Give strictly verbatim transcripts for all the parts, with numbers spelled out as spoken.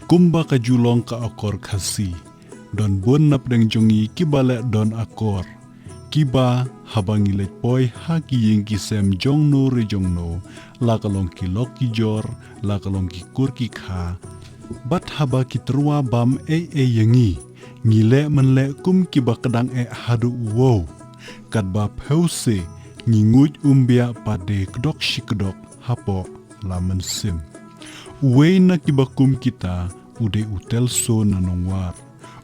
Kumba ka ju long ka akor Khasi, don bun na pdeng jong ngi kiba leh don akor, kiba haba ngi leit poi ha ki ïing ki sem jongno re jongno, la ka long ki lok ki jor, la ka long ki kur ki kha, bad haba ki tyrwa bam ei ei ïa ngi, ngi leh man leh kum kiba kdang eh haduh u wow. Katba phewse ngi nguid um biang pat de kdok shi kdok hapoh la mynsiem. Uwei na kiba kum kita u dei u Telso na Nongwar.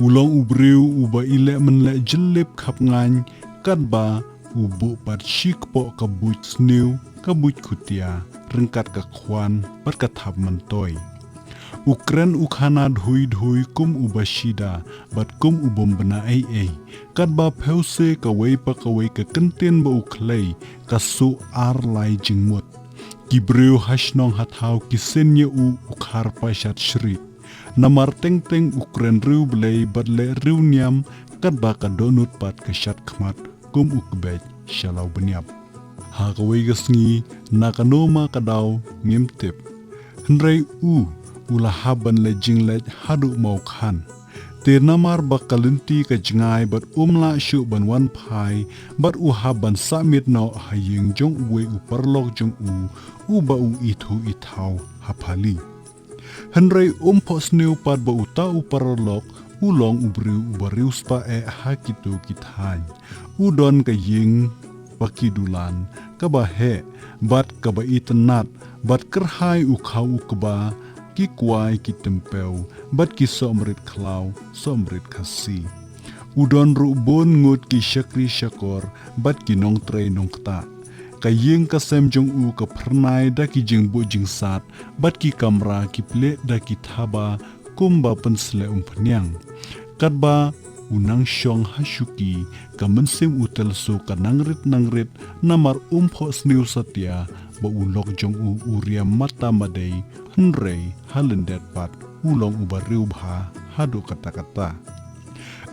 U long u briew uba i leh man leh jyllip khapngain, katba u buh pat shi kpoh ka buit sniew, ka buit khutia, ryngkat ka khwan bad ka thap myntoi. U kren u khana dhui dhui kum uba shida bad kum u bym bna ei ei, katba phewse kawei pa kawei ka kyntien ba u khlei ka suh ar lai jingmut. Ki briew ha shnong ha thaw ki sien ïa u u khar pashat shrieh. Namar teng teng u kren riewblei bad leh riewniam, katba ka dohnud pat ka shad khmat kum u kbeit sha law bniap. Ha kawei ka sngi, na kano ma ka daw ngim tip. Hynrei u, u la hap ban leit jingleit haduh Mawkhan. Te namar ba ka lynti ka jngai bad um lah shuh ban wan phai, bad u hap ban sah miet noh ha ïing jong uwei u paralok jong u, uba u ithuh ithaw ha Pali. Hynrei um phohsniew pat ba uta u paralok u long u briew uba riewspah eh ha kito ki thaiñ. U don ka ïing ba ki dulan, kaba heh, bad kaba itynnad, bad kyrhai u khaw u kba, ki kwai ki tympew, bad ki sohmrit khlaw, sohmrit Khasi. U don ruh bun ngut ki shakri shakor, bad ki nongtrei nongktah. Ka ïing ka sem jong u ka phyrnai da ki jingbuh jingsat, bad ki kamra ki plie da ki thaba, kumba pynsleh umphniang. Katba u nang shong ha shuki, ka mynsiem u Telso ka nang rit nang rit, namar um phohsniew satia ba u lok jong u u riam mata madei, hynrei ha lyndet pat u long uba riewbha haduh katta katta.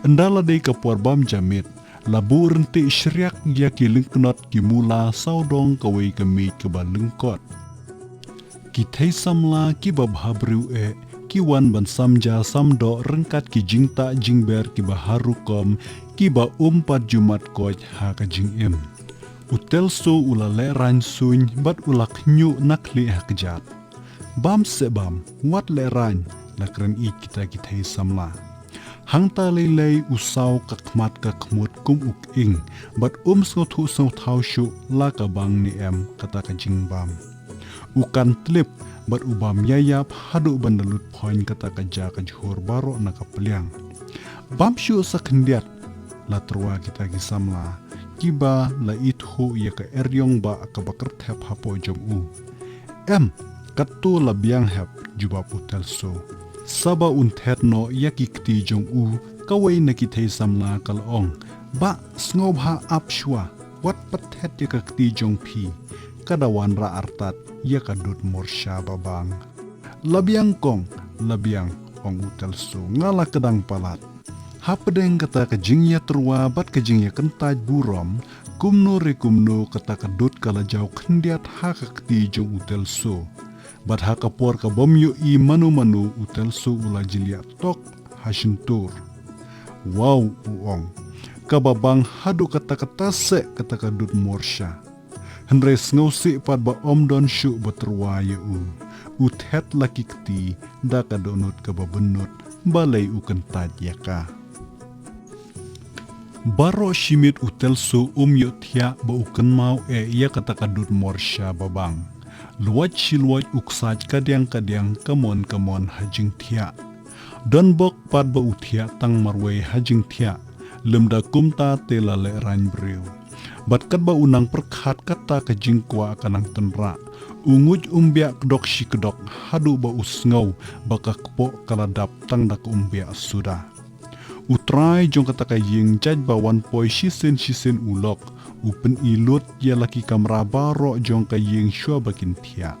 Ynda la dei ka por bam ja miet, la buh ryntih shriak ïa ki lyngknot ki mula sawdong kawei ka miej kaba lyngkot. Ki thei samla kiba bha briew eh, ki wan ban sam ja sam doh ryngkat ki jingtah jingber kiba har rukom, kiba um pat ju mad koit ha ka jingim. U Telso u la lehraiñ suiñ bad u la khñiuh na khlieh ha kjat. Bam se bam, wat lehraiñ, la kren ïeit kita ki thei samla. Hangta lei lei u saw ka khmat ka khmut kum u khing, bad um sngewthuh sngewthaw shuh la ka bang ne em kata ka jingbam. U kan tlip, bad u bam ïaïap haduh ban da lut phoiñ kata ka ja ka jhur baroh na ka pliang. Bam shuh sa khyndiat, la tyrwa kita ki samla, kiba la ithuh ïa ka eriong ba kaba kyrthep hapoh jong u. Em, katto la biang hep, jubab u Telso. Saba un thet noh ïa ki kti jong u, kawei na ki thei samla ka la ong. Bah, sngewbha ap shuwa, wat pat thet ïa ka kti jong phi. Ka da wanrah artat ïa ka dud morsha babang. La biang kong, la biang, ong u Telso, nga la kdang palat. Hapdeng kata ka jingïatyrwa bad ka jingïakyntait burom, kumno re kumno kata ka dud ka la jaw khyndiat ha ka kti jong u Telso. Bad ha ka por ka bym ïohi mano mano u Telso u la jliah tok ha shyntur. Wow, u ong. Kaba bang haduh katta katta seh kata ka dud morsha. Hynrei sngewsih pat ba ym don shuh ba tyrwa ïa u. U thet la ki kti da ka dohnud kaba bynnud balei u kyntait ïa ka. Baroh shi miet u Telso um ïohthiah ba u kynmaw eh ïa kata ka dud morsha babang. Luwait shi luwait u ksaid kadiang kadiang kamon kamon ha jingthiah. Don bok pat ba u thiah tang marwei ha jingthiah, lymda kumta te la lehraiñ briew. Bad katba u nang pyrkhat kata ka jingkwah ka nang tynrah. U nguid um biang kdok shi kdok haduh ba u sngew ba ka kpoh ka la dap tang da ka um biang suda. U trai jong kata ka ïing jait ba wan poi shisien shisien u lok, u pyni lut ïa la ki kamra baroh jong ka ïing shuwa ba kin thiah.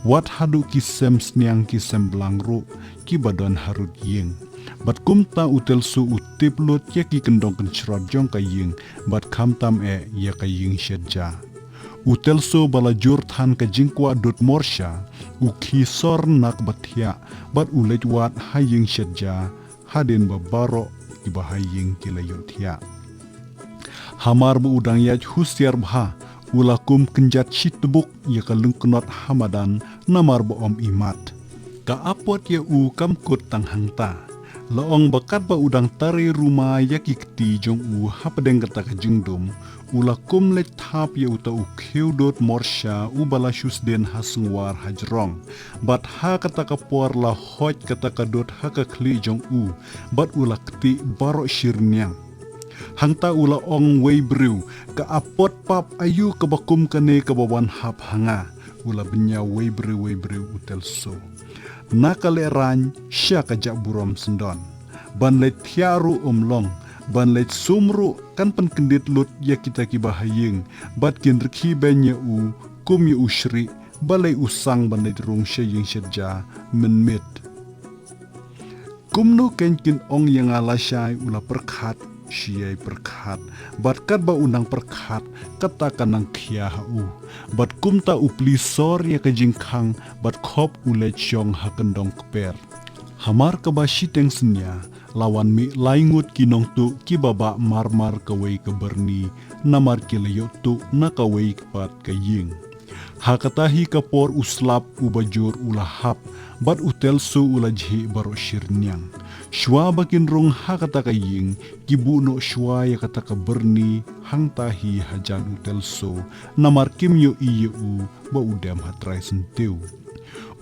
Wat haduh ki sem sniang ki sem blang ruh, kiba don harud ïing. Bad kumta u Telso u tip lut ïa ki kyndong kynshrot jong ka ïing, bad khamtam eh ïa ka ïing shet ja. U Telso ba la jur than ka jingkwah dud morsha, U khie sor na kaba thiah, bad u leit wad ha ïing shet ja, hadien ba baroh kiba ha ïing ki la ïohthiah. Hamar ba u dang ïaid husiar bha, u la kum kynjat shitbuk ïa ka lyngknot ha madan, namar ba ym imat. Ka apot ïa u kam kut tang hangta. La ong ba katba u dang tare ruma ïa ki kti jong u hapdeng kata ka jingdum, u la kum leit thap ïa uta u khiew dud morsha uba la shu sdien ha sngewar ha jrong. Bad ha kata ka por la hoit kata ka dud ha ka khlieh jong u, bad u la ktieh baroh shyrniang. Hangta u la ong wei briew, ka apot pap aïu kaba kum kane kaba wan hap ha nga. U la bynñiaw wei briew wei briew u Telso. Na ka lehraiñ sha ka jah burom syndon. Ban leit thiah ruh ym long, ban leit sum ruh kan pynkyndit lut ïa kita kiba ha ïing, bad kin rkhie beiñ ïa u, kum ïa u shrieh, balei u sang ban leit rung sha ïing shet ja mynmiet. Kumno kein kin ong ïa nga lashai, u la pyrkhat, shi ïai pyrkhat, bad katba u nang pyrkhat, kata ka nang khia ha u. Bad kumta u plie sor ïa ka jingkhang, bad khop u leit shong ha kyndong kper. Hamar kaba shiteng synñia, la wan mih lai ngut ki nongtuh kiba bah marmar kawei ka byrni, namar ki la ïoh tuh na kawei pat ka ïing. Ha kata hi ka por u slap uba jur u la hap, bad u Telso u la jhieh baroh shyrniang. Shuwa ba kin rung ha kata ka ïing, ki buh noh shuwa ïa kata ka byrni, hangta hi hajan u Telso, namar kim ïohi ïa u, ba u dem ha trai syntiew.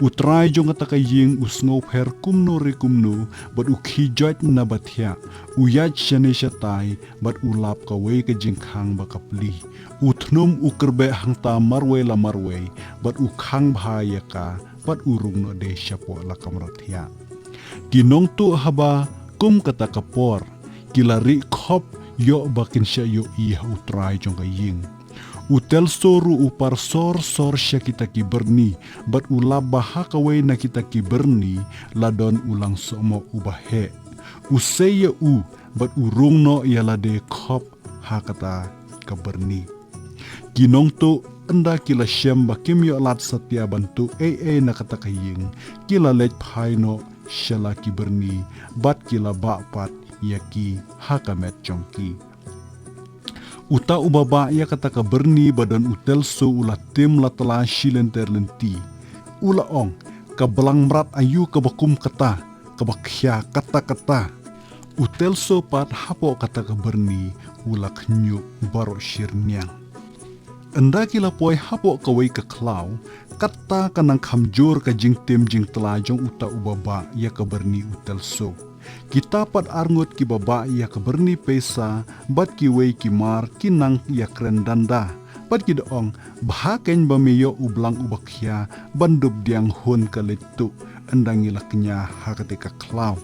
U trai jong kata ka ïing u sngewpher kumno re kumno, bad u khie joit na ba thiah, u ïaid shane shatai, bad u lap kawei ka jingkhang ba ka plie. U thnum u kyrbeh hangta marwei la marwei, bad u khang bha ïa ka, bad u rung noh de shapoh la kamra thiah. Ki nongtuh haba kum kata ka por, ki la rieh khop ïoh ba kin shah ïohi ha u trai jong ka ïing. U Telso ruh u par sor sor sha kita ki byrni, bad u lap ba ha kawei na kita ki byrni, la don u langsohmoh uba heh. U sei ïa u, bad u rung noh ïa lade khop ha kata ka byrni. Ki nongtuh, ynda ki la shem ba kim ïoh lad satia ban tuh ei ei na kata ka ïing, ki la leit phai noh sha la ki byrni, bad ki la bah pat ïa ki ha ka met jong ki. Uta uba bah ïa kata ka byrni ba don u Telso u la tim la tla shi lynter lynti. U la ong, ka blang mrad aïu kaba kum kata, kaba khia kata kata. U Telso pat hapoh kata ka byrni, u la khñiuh baroh shyrniang. Ynda ki la poi hapoh kawei ka khlaw, kata ka nang kham jur ka jingtim jingtla jong uta uba bah ïa ka byrni u Telso. Kita pat arngut kiba bah ïa ka byrni pisa, bad kiwei ki mar ki nang ïakren danda. Bad ki da ong, bha kein ba me ïoh u blang uba khia, ban dup diang hun ka leit tuh, ynda ngi la kñia ha kata ka khlaw.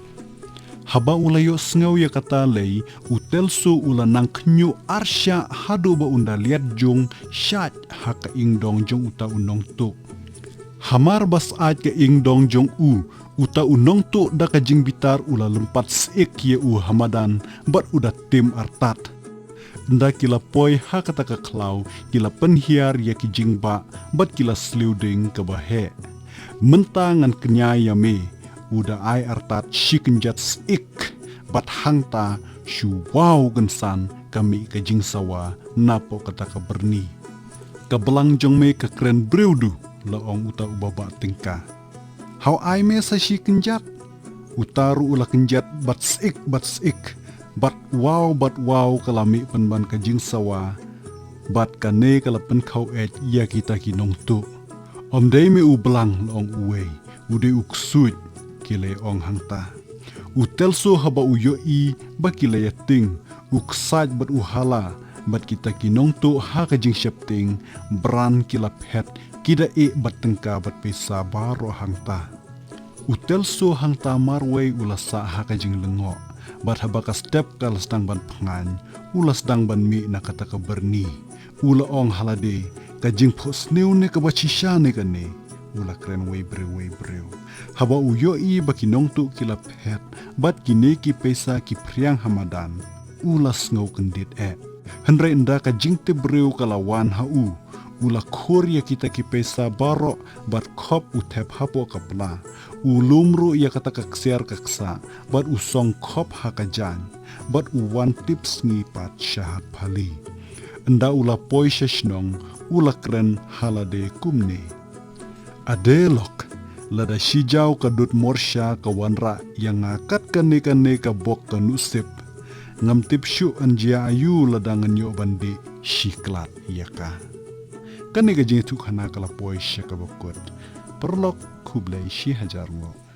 Haba u la ïohsngew ïa kata lei, u Telso u la nang khñiuh arshah haduh ba un da liat jung shait ha ka ingdong jong uta u nongtuh. Hamar ba sait ka ingdong jong u, uta u nongtuh da ka jingbitar u la lympat syik ïa u ha madan, bad u da tim artat. Ynda ki la poi ha kata ka khlaw, ki la pynhiar ïa ki jingbah, bad ki la sliew ding kaba heh. Mynta ngan kñia ïa me, u da ai artat shi kynjat syik, bad hangta shu waw kynsan ka mih ka jingsawa napoh kata ka byrni. Ka blang jong me ka kren briew duh, la ong uta uba bah tyngka. Haw ai me sa shi kynjat. Uta ruh u la kynjat bad syik bad syik, bad waw bad waw ka la mih pynban ka jingsawa, bad kane ka la pynkhaw eit ïa kita ki nongtuh. Ym dei me u blang, la ong uwei, u dei u ksuid, ki la ong hangta. U Telso haba u ïohi ba ki la ïating, u ksait bad u hala, bad kita ki nongtuh ha ka jingsheptieng, bran ki la phet, ki da ïeh bad tyngka bad pisa baroh hangta. U Telso hangta marwei u la sah ha ka jinglyngngoh, bad haba ka step ka la sdang ban pyngain, u la sdang ban mih na kata ka byrni. U la ong ha lade, ka jingphohsniew ne kaba shisha ne kane, u la kren wei briew wei briew. Haba u ïohi ba ki nongtuh ki la phet, bad kine ki pisa ki phriang ha madan, u la sngew kyndit eh. Hynrei ynda ka jingtip briew ka la wan ha u, u la khur ïa kita ki pisa baroh, bad khop u thep hapoh ka pla. U lum ruh ïa kata ka ksiar ka ksah, bad u song khop ha ka jaiñ, bad u wan tip sngi pat sha Hatphali. Ynda u la poi sha shnong, u la kren ha lade kumne: Ade lok, lada shi jaw ka dud morsha ka wanrah ïa nga kat kane kane ka bok ka nusip, ngam tip shuh yn jia aïu lada ngan ïoh ban dih shi klat ïa ka. Kane ka jingïathuhkhana ka la poi sha kaba kut. Paralok, khublei shi hajar nguh.